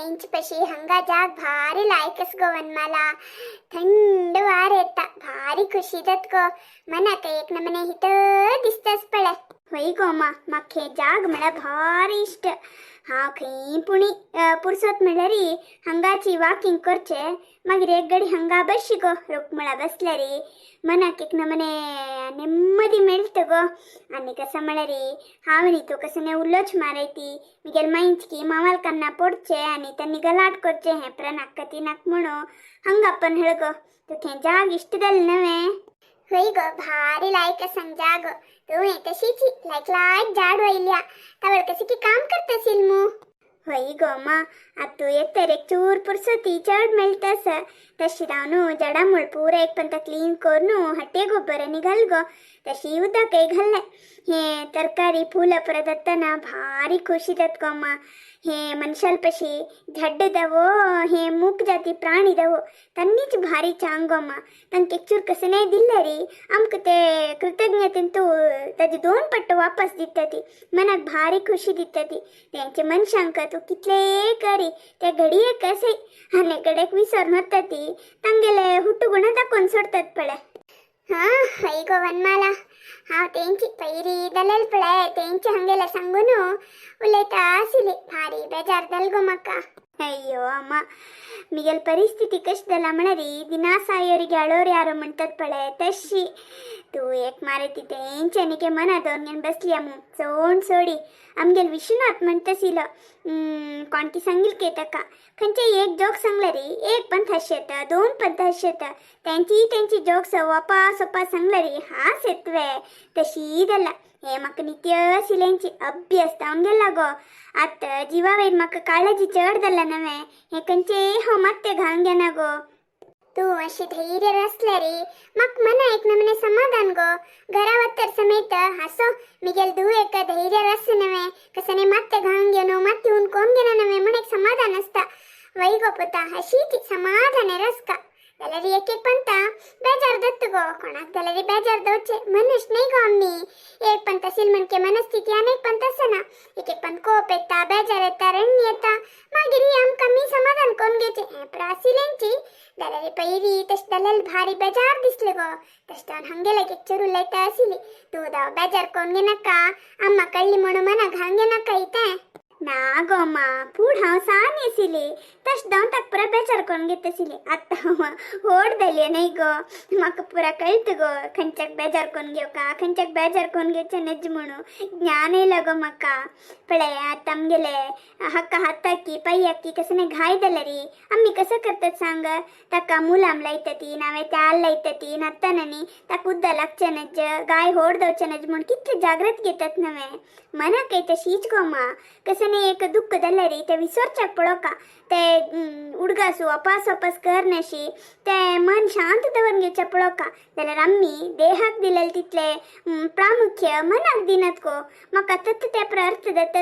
Hunch पशी हंगा जाग भारी लायकस गो वनमाला. थंड वार येता, भारी खुशी जात गो मनाक. एक नमने हित दिसतास पळे. हय गो मा, म्हाका हें जाग म्हळ्यार भारी इश्ट. हांव खंय पुणी पुरसत म्हणल्यार हांगाची वॉकिंग करचे, मागीर एक गडी हांगा बशी गो. रुकमळा बसल्यार मनाक एक नमने ನೆಮ್ಮದಿ मेळटा गो. आनी कसं म्हळ्यार हांव न्ही तूं कसं उलोच मारायती मिगेल मांयचकी मावाल कन्ना पडचे आनी त्यांनी गलाट करचे हें प्र नाका ती नाक म्हणू हंगा पण हळ गो. तुखें जाग इश्ट जालें नवें? हय गो, भारी लायक आसा जाग. तुवें तशीच लायक लायक झाड वयल्या तावळ कशी की काम करताशील मू. हय गो मा, आतां तूं येतर एक चूर पुरसोती चड मेळटास. तशी हांव न्हू झाडां मूळ पुरा एक पंता क्लीन करून हट्टे गोबर आनी घाल गो, तशी उदकय घाल्लें. हे तरकारी फुलां परत जातना भारी खुशी जाता गो अम्मा. हे मनशाल पशी झड्ड दवो, हे मूक जाती प्राणी दवो, तन्नीच भारी चांग गो अम्मा. तांकां एक चूर कसं दिल्ले री आमकां ते कृतज्ञतेन तूं ताजे दोन पट्ट वापस दिता ती मनाक भारी खुशी दिता ती. तेंचे मनशांक तूं कितलेय करी ते घडये कसे आनी कडेक विसरून वता ती तांगेले हुट्टुगुणा दाखोवन सोडतात पळय. हा, हय गो वनमाला, हांव तेंची पयरी दलेल पळय, तेंचे हांगेले सांगून उलयता आशिल्ली. भारी बेजार जाल गो म्हाका. ಅಯ್ಯೋ ಅಮ್ಮ, ಮಿಗೆಲ್ ಪರಿಸ್ಥಿತಿ ಕಷ್ಟದಲ್ಲ म्हळ्यार दिना सायोರಿಗೆ ಅಳೋರು ಯಾರು म्हणतात पळय तशी. तूं एक मारे तेंच्यानी मना दवरून बसली मू सोड सोडी. आमगेल विश्वनाथ म्हणतसिलो कोणकी सांगील के ताका खंयचे एक जोक सांगले री एक पण हांश येता, दोन पण हांश येता. तेंची तेंची जोक्स वापास वापास सांगले री हास येतवे. तशी जाला हे म्हाका. नित्य आशिल्ल्यांची अभ्यास जावन गेला गो. आतां जिवा वयर म्हाका काळजी चड जाला नवें. हे खंयचेय हांव मात्तें घालून घेना गो. तूं अशी धैर्य आसल्यार म्हाका मना एक नमने समाधान गो. घरा वत्तर समेत हासो मिगेल धूव एक धैर्य आस नवें, कसने मात्ते घालून घेवन मात्ती उनकोन घेना नवें म्हण एक समाधान आसता. वय गो पुता, अशीच समाधान रसका. जाल्यार एक एक पंता बेजार दत्त गो. कोणाक जाल्यार बेजार दवचे मनुष्य न्ही गो आमी. एक पंत आशिल म्हणके मनस्थिती आनी एक पंत आसना. एक एक पंत कोप येता, बेजार येता, रण्णी येता, मागीर आमकां मी समाधान करून घेवचें. हें प्रासिलेंची जाल्यार पयरी तशें जाल्यार भारी बेजार दिसले गो. तशें जावन हांगेले एक चेर उलयता आशिल्ली. तूं दाव बेजार करून घेनाका, अम्मा कळ्ळी म्हणून मना घालून घेनाका इतें. ना गो अम्मा, पूण हांव सान आशिल्ली तशें जावन ताका पुरा बेजार करून घेत आशिल्ली. आतां हांव व्हड जाली न्हय गो, म्हाका पुरा कळटा गो खंयच्याक बेजार करून घेवका, खंयच्याक बेजार करून घेवचें नज म्हणून ज्ञान येयलां गो म्हाका. पळय, आतां आमगेले हक्का हाताकी पांयाकी कसं घाय जाल्यार आमी कसं करतात सांग? ताका मुलाम लायता ती, नावे तेल लायता ती. नात्ताना ताका उद्दा लागचें नज, गाय होड जावचें नज म्हूण कितले जाग्रत घेतात नवें. मनाकय तशीच गो मा. कसं एक दुःख जाल्यार ते विसरच्याक पळोवका, ते उडगासू वापास वापास करनाशी ते मन शांत दवरून घेवचें पळोवका. जाल्यार आमी देहाक दिलेले तितले प्रामुख्य मनाक दिनात गो. म्हाका तत्त ते अर्थ जाता.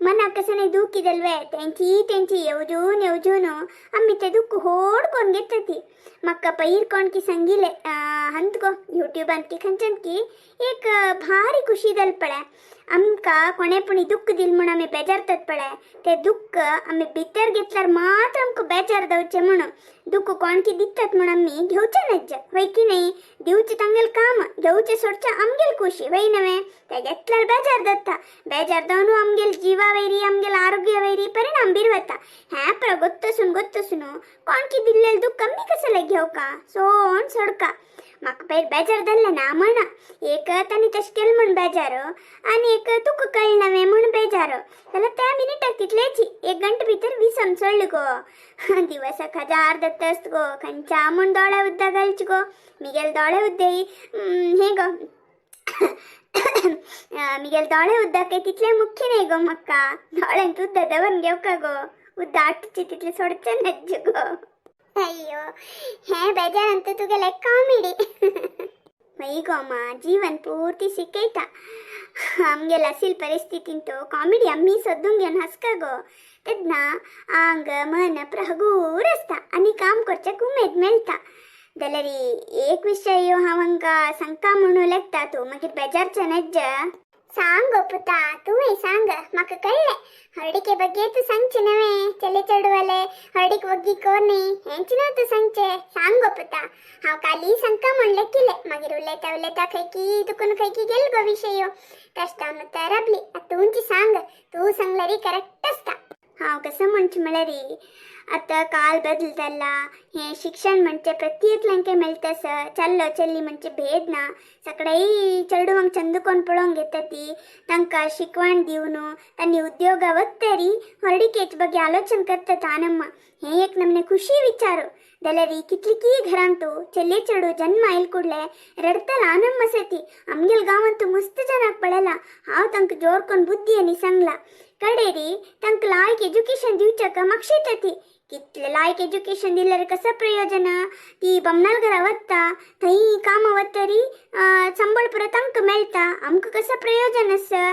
मनाक कसं नाही दुखी जालवे तेंची तेंची येवजून येवजून आमी ते दुःख होड करून घेता ती. म्हाका पयर कोण की सांगिले हंत गो युट्यूबान की खंयच्यान की एक भारी खुशी जाल पळय. आमकां कोणें पुणी दुःख दिल म्हूण आमी बेजारतात पळय, ते दुःख आमी भितर घेतल्यार मात्र आमकां बेजार जावचें म्हणून. दुःख कोण की दितात म्हूण आमी घेवचें नज, वय की नाही? दिवचें तांगेलें काम, घेवचें सोडचें आमगेल खुशी, वय नवें? ते घेतल्यार बेजार जाता. बेजार जावन आमगेल जिवा वयरी, आमगेल आरोग्य वयरी परिणाम बिरवता. हें पर गोत्तसून गोत्तसून कोण की दिल्लें दुःख आमी कसलें घेवका? सोड सोडका. म्हाका पयर बेजार जाल्लें ना म्हणा. एक तांणी तशें केलें म्हूण बेजार आनी एक तुका कळना म्हूण बेजार जाल्यार त्या मिनिटाक तितलेची एक घंटे भितर विसम सोडली गो. दिवसाक हजार दत्त गो. खंयच्या म्हूण दोळे उद्दा घालची गो. मिगेल दोळे उद्देई हे गो, मिगेल दोळे उद्दा काय तितले मुख्य नाही गो. म्हाका दोळ्यांत उद्दा दवरून घेवका गो, उद्दा आटचे तितले सोडचे नज्ज गो. अय्यो, हे बेजारांत तुगेले कॉमेडी. वय गो मा, जीवन पूर्ती शिकयता. आमगेल असील परिस्थितींत कॉमेडी आमी सोदून घेवन हसका गो. तेन्ना आंग मन हगूर आसता आनी काम करच्याक उमेद मेळटा. जाल्यार एक विशय हांव हांकां सांगता म्हणून लेखता, तूं मागीर बेजारचें नज्ज. सांग गो पुता, तूं सांग, म्हाका कळ्ळें. हळडीके ಬಗ್ಗೆ तूं सांगचें नवें, चले चेडवाले हळडीक वग्गी कोर न्ही हेंच न्हू तूं सांगचें. सांग गो पुता. हांव काली सांगता म्हणलें किलें, मागीर उलयता उलयता खंयकी दुकून खंयकी गेल गो विशय. तशें जावन आतां राबली. आतां तूंच सांग, तूं सांगल्यारी करेक्ट आसता. हांव कसं म्हणचें म्हळ्यार आतां काल बदलतला. हें शिक्षण म्हणजे प्रत्येकल्यांक मेळटा सर. चल्लो चल्ली म्हणजे भेद ना. सगळेय चेडवांक चंदकोन पळोवंक घेता ती. तांकां शिकवण दिवन तांणी उद्योगा वत्तरी होरडिकेच ಬಗ್ಗೆ आलोचन करतात आनम्मा. हें एक नमने खुशी विचार. जाल्यार कितलीकी घरांतू चले चेडू जन्म आयल ಕೂಡಲೇ रडतल आनम्मा सती. आमगेल गांवांतू मस्त जनाक पळयला हांव. तांकां जोर कोन बुद्धी आनी सांगला कडेरी तांकां लायक एज्युकेशन दिवच्याक मागशेता ती. कितले लायक एज्युकेशन दिल्यार कसं प्रयोजन? ती बमणाल घरा वता, थंय कामां वतरी संबळ पुरो तांकां मेळटा. आमकां कसं प्रयोजन आसा?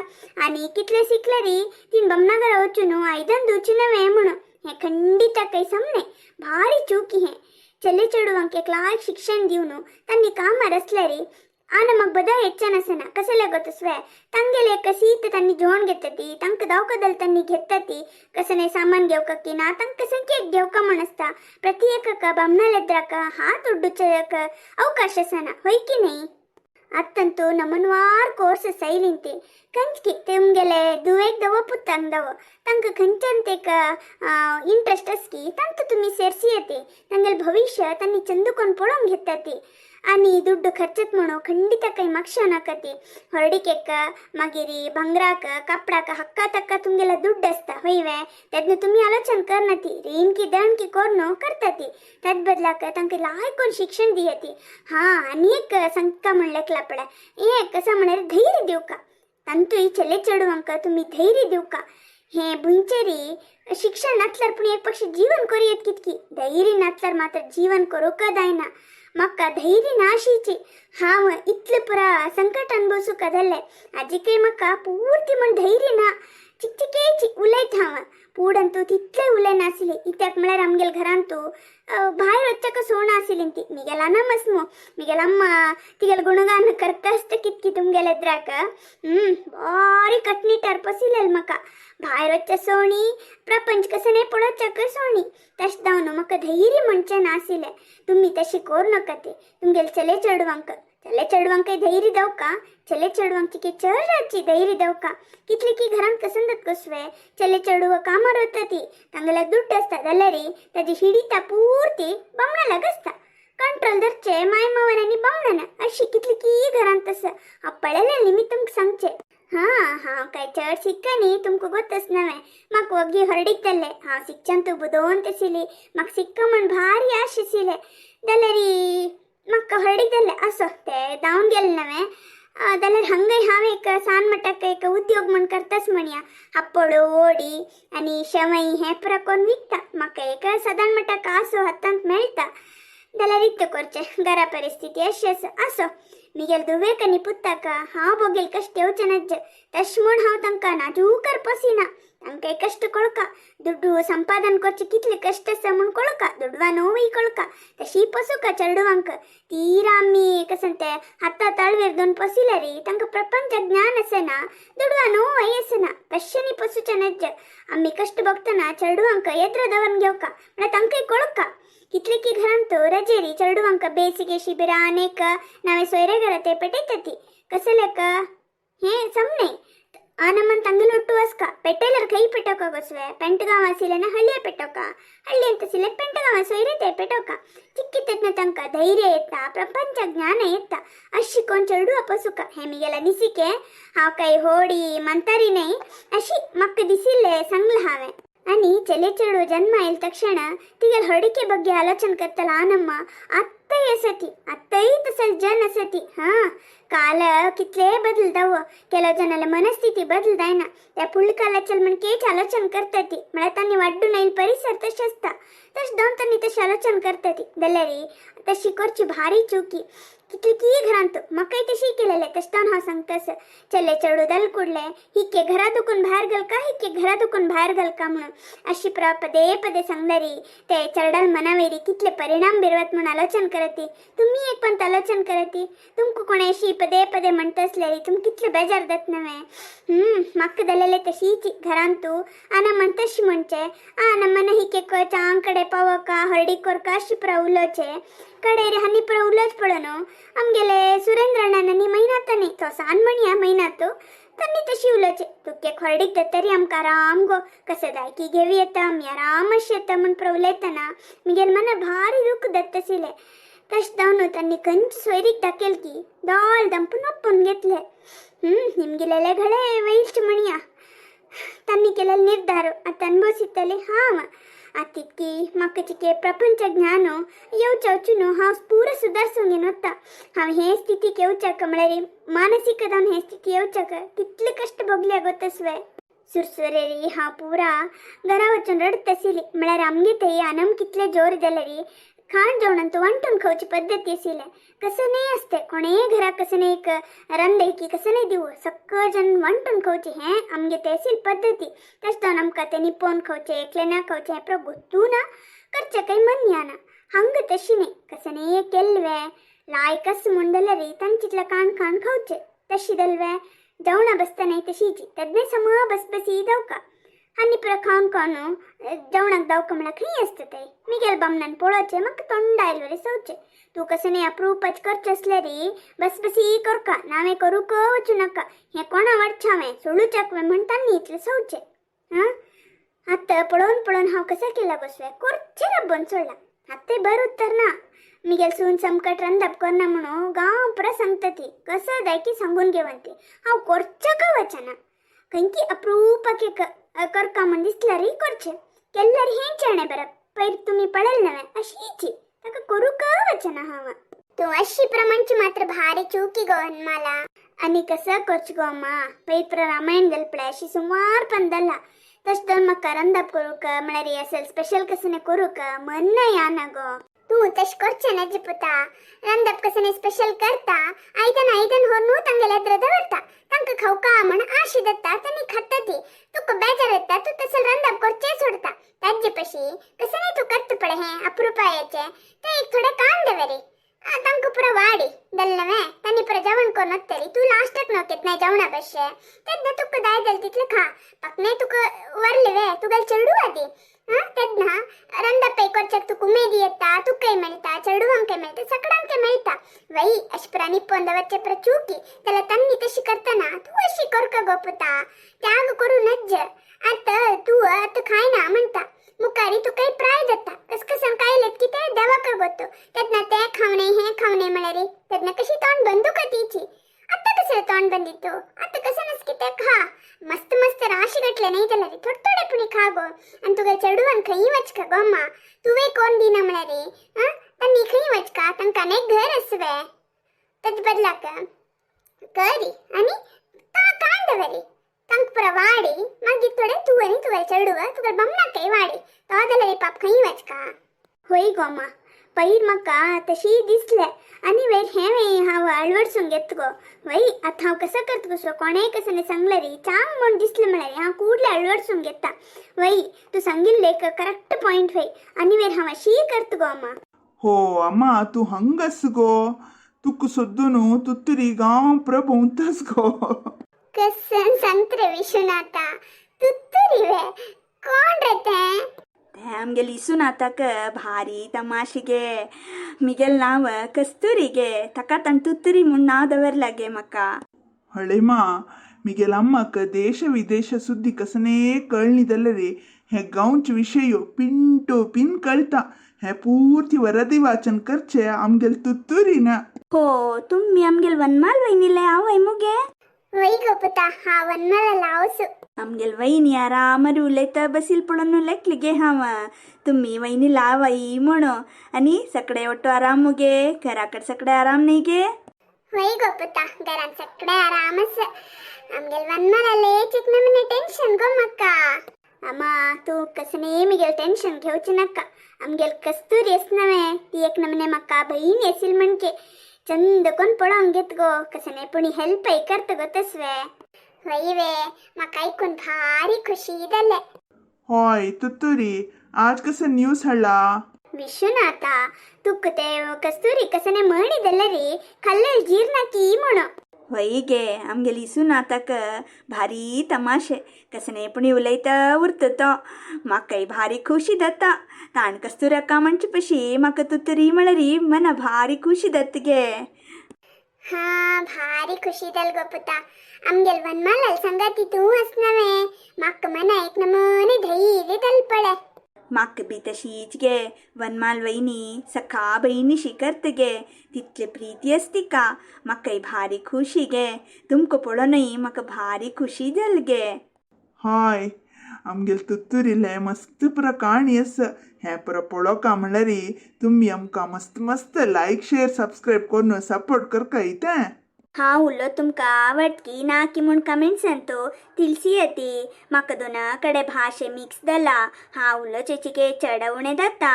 आनी कितले शिकल्यारी तीन बमणा घरा वचून आयदन धुवची नव्हे म्हणून हें खंडित काही समने भारी चूकी. हें चले चेडवांक एक लायक शिक्षण दिवन तांणी कामार आसल्यारी ಆ ನಮಗ್ ಬದ ಹೆಚ್ಚನ ಸನ ಕಸಲೆ ಗೊತ್ತಸ್ವೆ. ತಂಗೆಲೆ ಸೀತ ತನ್ನಿ ಜೋನ್ ಗೆತ್ತತಿ, ತಂಕ ದವಕದಲ್ಲಿ ತನ್ನಿ ಗೆತ್ತತಿ. ಕಸನೆ ಸಾಮಾನ್ ಗೆವ್ಕಕ್ಕಿ ನಾ ತಂಕ ಸಂಖ್ಯೆ ಗೆವ್ಕ ಮಣಸ್ತ. ಪ್ರತ್ಯೇಕಕ ಬಮ್ನಲೆದ್ರಕ ಹಾತ್ ಉಡ್ಡುಚಕ ಅವಕಾಶ ಸನ ಹೊಯ್ಕಿ ನೈ. ಅತ್ತಂತೂ ನಮನ್ವಾರ್ ಕೋರ್ಸ್ ಸೈಲಿಂತಿ ಕಂಚ್ಕಿ ತುಮ್ಗೆಲೆ ದುವೇಗ್ ದವ ಪುತ್ತಂದವ ತಂಕ ಕಂಚಂತೆಕ ಇಂಟ್ರೆಸ್ಟ್ ಅಸ್ಕಿ ತಂತ ತುಮ್ಮಿ ಸೇರ್ಸಿಯತಿ. ತಂಗೆಲ್ ಭವಿಷ್ಯ ತನ್ನಿ ಚಂದುಕೊಂಡ್ ಪೊಳಂಗ್ ಹೆತ್ತತಿ. आनी दुड्ड खर्चत म्हणून खंडित काही मागशे नाकती. होरडिकेक मागीर भांगराक कापडाक हक्का तक्का तुमगेला दुड्ड आसता हयवे. तेन्ना तुमी आलोचन करनाती, रीण की दण की कोरनो करताती. त्याच बदलाक तांकां लायक शिक्षण दियती. हा, आनी एक सांगता म्हणलें पळय, हें कसं म्हळ्यार धैर्य दिवका. तांतूय चले चेडवांक तुमी धैर्य दिवका. हें भुंयचेरी शिक्षण नासल्यार पूण एक पक्षी जीवन करूं येत कितकी, धैर्य नासल्यार मात्र जीवन करूंक जायना. म्हाका धैर्य नाशिची. हांव इतलें पुरा संकट अनुभवसूंक जाल्लें, आजिकय म्हाका पूर्ती म्हण धैर्य ना. चिकचिकेची उलयता हांव, पूण तितलें उलयनासली. कित्याक म्हळ्यार आमगेल्या घरांतू भायर वचच्याक सोण आशिल्ली ती. मिगेल अनमस मू, मिगेल अम्मा तिगेल गुणगान करता आसता कितकी तुमगेले एद्राक. बारी कटनिटार पसिलेल म्हाका भायर वचच्या सोणी, प्रपंच कसं नाही पळोवच्याक सोणी. तशें जावन म्हाका धैर्य म्हणचें नाशिल्लें. तुमी तशें करूं नाका ते तुमगेले चले चेडवांक. चले चेडवांकय धैर्य दवका. चले चेडवांक चिके चड धैर्य दवका. कितले की घरांत कसंदत कसवे चले चेडव कामार वता ती, तांगेले दुड्ड आसता जाल्यार ताजी हिडिता पूर्ती बामणा लागसता. कंट्रोल धरचे माय मावन आनी बामणान. अशी कितली की घरांत आसा, हांव पळयलें न्ही तुमकां सांगचें. हां, हांव काय चड शिक्का न्ही, तुमकां गोत्तच नवें. म्हाका वग्गी हरडीक जाल्लें. हांव शिक्षण तूं बुदोवन आशिल्ली. म्हाका शिक्का म्हण भारी आश आशिल्लें, जाल्यार म्हाका हरडीक जाल्लें. असो ते जावन गेलें नवें. जाल्यार हांगाय हांव एक सान मटाक एक उद्योग म्हण करताच म्हणया. हाप्पोडो, ओडी आनी शेवई हें पुरा करून विकता. म्हाका एक सादारण मटाक आसो हातांत मेळटा. जाल्यार इतलें करचें, घरा परिस्थिती अशी आसा. असो मिगेल धुवेक आनी पुताक हांव बोगेल कश्ट येवचें नाज्ज, तशें म्हूण हांव तांकां नाजूकर पोसिना. तांकां कश्ट कळका, दुड्डू संपादन करचें कितले कश्ट आसा म्हूण कळका, दुडवा नोवूय कळका. तशी पोसुका चेडवांक. तीरा आमी कसं ते हाता तळवेर दोन पोसिल्यारी तांकां प्रपंच ज्ञान आसना, दुडवा नोवूय आसना. कश्यांनी पोसुचें नाज्ज. आमी कश्ट बघतना चेडवांक एद्र दवरून घेवका म्हळ्यार तांकांय कळका. कितले की घरांत रजेरी चेडवांक ಬೇಸಿಗೆ ಶಿಬಿರ अनेक नावे सोयरे घरा ते पेटयतात. कसं लेक हें समने ಆ ನಮ್ಮನ್ ತಂಗಲೊಟ್ಟು ಅಸ್ಕ ಪೆಟ್ಟೆಲ್ಲರ ಕೈ ಪೆಟ್ಟೋಕ ಗೊಸ್ವೆ. ಪೆಂಟಗಾವ ಸಿಲೆನ ಹಳ್ಳಿಯ ಪೆಟ್ಟೋಕ, ಹಳ್ಳಿ ಅಂತ ಸಿಲೆ ಪೆಂಟಗಾವ ಸೊಯ್ರತೆ ಪೆಟ್ಟೋಕ. ಚಿಕ್ಕಿತ್ತದ್ನ ತನಕ ಧೈರ್ಯ ಎತ್ತ, ಪ್ರಪಂಚ ಜ್ಞಾನ ಎತ್ತ. ಅಶಿ ಕೊಂಚಡು ಅಪಸುಕ ಹೆಮಿಗೆಲ್ಲ ನಿಸಿಕೆ. हांव काय होडी मंतारी नाही, अशी म्हाका दिसिल्लें सांगलां हांवें. आनी चले चेडू जन्म आयल तक्षण तिगेल हडिके ಬಗ್ಗೆ ಆಲೋಚನೆ करतला आनम्मा आत्तय आसती, आत्तय तसल जन आसती. हां, काल कितले बदलताव, ಕೆಲವು ಜನల ಮನಸ್ಥಿತಿ बदलदायना. त्या फुडल्या कालाचेर म्हण केच आलोचन करता ती. म्हळ्यार तांणी वाड्डून आयल परिसर तशें आसता, तशें जावन तांणी तशें आलोचन करता ती. जाल्यार तशी करची भारी चुकी. कितले की घरांत म्हाकाय तशी केलेले तशें जावन हांव सांगतास. चले चेडूं दल कुडले हिके घरा दुकून भायर घालका, हिके घरा दुकून भायर घालका म्हणून अशी प्र पदे पदे सांगल्यारी ते चेरडाल मनावेरी कितले परिणाम बिरवत म्हणून आलोचन करती. तुम्ही एक पण आलोचन करती. तुमकां कोणा अशी पदे पदे म्हणत असल्यारी तुम कितले बेजार जात नव्हे. म्हाका जालेले तशीच घरांतू आना म्हणतशी म्हणचे आ नमन हिके चांकडे पावका हळडी कोरका अशी प्र उलोवचे कडेरी हनी प्र उलोच पळोवन आमगेले सुरेंद्र अण्णानी महिनातनी तो सान म्हणया महिनातो तन्नी तशी उलोवचे तुके खरडीक जातरी आमकां आराम गो कसं दायकी घेवी येता आमी आराम अशें येता म्हूण प्र उलयतना मिगेल मना भारी दुःख दत्तसिले. तशें जावन तांणी खंयच सोयरीक दाखयल की दोल दंपून ओप्पून घेतले. निमगिलेले घडे वैलच म्हणया तांणी केलेले निर्धार आतां अनुभवितले हांव. आतां तितकी म्हाका चिके प्रपंच ज्ञान येवच्या वचून हांव पुरो सुदारसूंक घेवन वता. हांव हे स्थितीक येवच्याक म्हळ्यार मानसीक जावन हे स्थिती येवच्याक कितले कश्ट भोगले गो तसवे. सुरसुरेरी हांव पुरा घरा वचून रडत आशिल्ली. म्हळ्यार आमगे थंय आनम कितले जोर जाल्यारी खाण जेवणांत वांटून खावची पद्दती आशिल्ले. कसं नाही असते कोणेय घरा कसं नाही एक रंदय की कसं नाही दिवं सगळं जण वांटून खावचे हें आमगे ते आशिल्ली पद्दती. तशें जावन आमकां ते निपोवन खावचें एकलें ना खावचें हें प्र गोत्तू ना करचें काही मन याना. हांगा तशी न्ही कसं नाही केल्लवे लायकस म्हूण जाल्यार तांचीतलें काण खाण खावचें तशी जालवे जेवणां बसतना तशीच तेन्ना सम बसबसी दवका आनी पुरो खावन खावन जेवणाक दावका म्हळ्यार खंय आसता ते मिगेल बामणान पळोवचें म्हाका तोंड आयलो रे सवचें. तूं कसं न्ही अप्रुपाच करचें आसल्यारी बसबसी करका नावें करूंक वचूं नाका हें कोणा वाटचें हांवें सोडूच्याक म्हणटा न्ही इतलें सवचें. आं आतां पळोवन पळोवन हांव कसं केलां गोसवे कोरचें रब्बन सोडलां. आतां बरें उत्तर ना मिगेल सून समकट रंदप करना म्हणून गांव पुरो सांगता ती कसं जाय की सांगून घेवन ती हांव कोरच्याक वचना खंयकी अप्रुपाक एक करका म्हूण दिसल्यार करचें केल्यार हें चेणें बरें पयर तुमी पळयल नवें अशीची ताका करूंक वचना हांव. तूं अशी प्रमाणची मात्र भारी चुकी गो हनुमाला. आनी कसं करचें गो अम्मा पयर प्र रामायण जालें पळय अशी सुमार पण जालां तशें जावन म्हाका रंदप करूंक म्हळ्यार असेल स्पेशल कसं करूंक मन याना गो. तूं तशें करचें ना पुता रंदप कसं स्पेशल करता आयदन आयदन व्हरून तांगेले एद्र दवरता तांकां खावका म्हण आशी जाता तांणी खाता ती तुका बेजार येता तूं तसं रंदप करचें सोडता. ताजे पशी कसं नाही तूं करता पळय हें अप्रुपायाचें तें एक थोडें कान दवरी तांकां पुरो वाडी जालें नवें तांणी पुरो जेवण करून वतरी तूं लास्टाक न्हू केन्नाय जेवणा बशें तेन्ना तुका जाय जाल्यार तितलें खा पाकणे तुका वरलें वे तुगेलें चेडूं आदी आं तेन्ना रंदपय करच्याक तुका उमेदी येता तुकाय मेळटा चेडवांकय मेळटा सगळ्यांकय मेळटा. वय अशें पुरा निपोवन दवरचें पुरो चुकी जाल्यार तांणी तशी करतना तूं अशी करका गो पुता त्याग करूं नज. आतां तूं आतां खायना म्हणटा मुखारी तुकाय प्राय जाता कसकसान काय लेत की ते देवाक गोतो तेन्ना तें खावणे हें खावणे म्हळ्यार तेन्ना कशी तोंड बंदूक तिची आतां कसं तोंड बंदितो आतां कसं नसकी ते खा मस्त मस्त राशी घातले नाही जाल्यार थोडे थोडे पुणी खा गो. आनी तुगे चेडवान खंय वचका गो अम्मा तुवें कोण दिना म्हळ्यार आं तांणी खंय वचका तांकां एक घर आसवे ताजे बदलाक करी आनी कान दवरी तांकां पुरो वाडी मागीर थोडे तूं आनी तुगे चेडूं तुगे बामणाकय वाडी तो जाल्यार पाप खंय वचका. होय गो अम्मा पयर म्हाका तशी दिसलें आनी वयर हें हांव अळवडसून घेत गो. वय आतां हांव कसं करता गो कोणेय कसं सांगलें रे चांग म्हूण दिसलें म्हळ्यार हांव कुडलें अळवडसून घेता. वय तूं सांगिल्लें एक करेक्ट पॉयंट वय आनी वयर हांव अशी करता गो अम्मा. हो अम्मा तूं हंगस गो तुका सोद्दून तुत्तुरी गांव पुरो भोंवतस गो. कसं सांगत रे विश्वनाथा तुत्तुरी वे कोण रे तें? ते आमगेली विश्वनाथाक भारी तमाशे गे. मिगेल नांव कस्तुरी गे ताका ताणें तुत्तुरी म्हूण नांव दवरलां गे म्हाका. हळेमा मिगेल अम्माक देश विदेश सुद्दी कसने कळ्ळी जाल्यार हे गांवचे विशय पिन टू पिन कळटा. हे पूर्ती वरदी वाचन करचे आमगेल तुत्तुरी ना. हो तुम्ही आमगेल वनमाल वैनीले हांव मुगे. वय गो पुता हांव वनमाला लावसु. आमगेल वैनी आरामर उलयता बसील पळोवन लेखले गे हांव तुम्ही वैनी लावाई म्हणो. आनी सगळे वट्टो आराम मुगे घराकड सगळे आराम न्ही गे? वय गो पुता घरान सगळे आराम आसा. आमगेल वनमाला एक नमूने टेन्शन गो म्हाका. अम्मा तूं कसलें मिगेल टेन्शन घेवचें नाका. आमगेल कस्तुरी आस नवें ती एक नमूने म्हाका बहीण येसील म्हणके. चंद कोण पळोवंक घेत गो, कसने पुणी हेल्प करत गो तसवे. वय वे, म्हाका ऐकून भारी खुशी जाले. हय तुत्तुरी, आज कसं न्यूज हाडला? विश्वनाथा, तुक ते कस्तुरी कसने म्हणिदल्ले कल्लल जीर्णकी म्हणू. वय गे, आमगेली विश्वनाथाक भारी तमाशे, कसने पुणी उलयता उरता तो. म्हाकाय भारी खुशी जाता ताण कस्तुरक्का म्हणचे पशी. म्हाका तुतरी म्हळ्यार मना भारी खुशी जाता गे. हा, भारी खुशी जाल गो पुता. आमगेल वनमालाल संगाती तूं आसनवे, म्हाका मना एक नमूने धैर्य जाल पळे. म्हाका बी तशीच गे. वनमाल वयनी सखा भयणीशी करता गे, तितले प्रिती आस तिका. म्हाकाय भारी खुशी गे. तुमकां पळोवनय म्हाका भारी खुशी जाल गे. हय, आमगेल तुत्तुरीले मस्त पुरा काणी आसा. हें पुरा पळोवका म्हणल्यार तुमी आमकां मस्त मस्त लायक, शेअर, सबस्क्रायब करून सपोर्ट करका इतें. हांव उलो तुमकां आवडकी ना की म्हूण कमेंट्सान तो तिलसी येती. म्हाका दोना कडेन भाशे मिक्स जाला. हांव उलो चेचिके चड उणें जाता,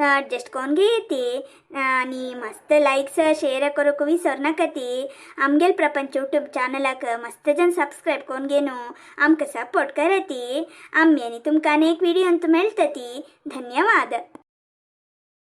एडजस्ट करून घेयती. आनी मस्त लायक्स शेअर करूंक विसर नाका ती. आमगेल प्रपंच यूट्यूब चॅनलाक मस्त जन सबस्क्रायब करून घेनु आमकां सपोर्ट कराती. आमी आनी तुमकां एक व्हिडियोन मेळटती. धन्यवाद.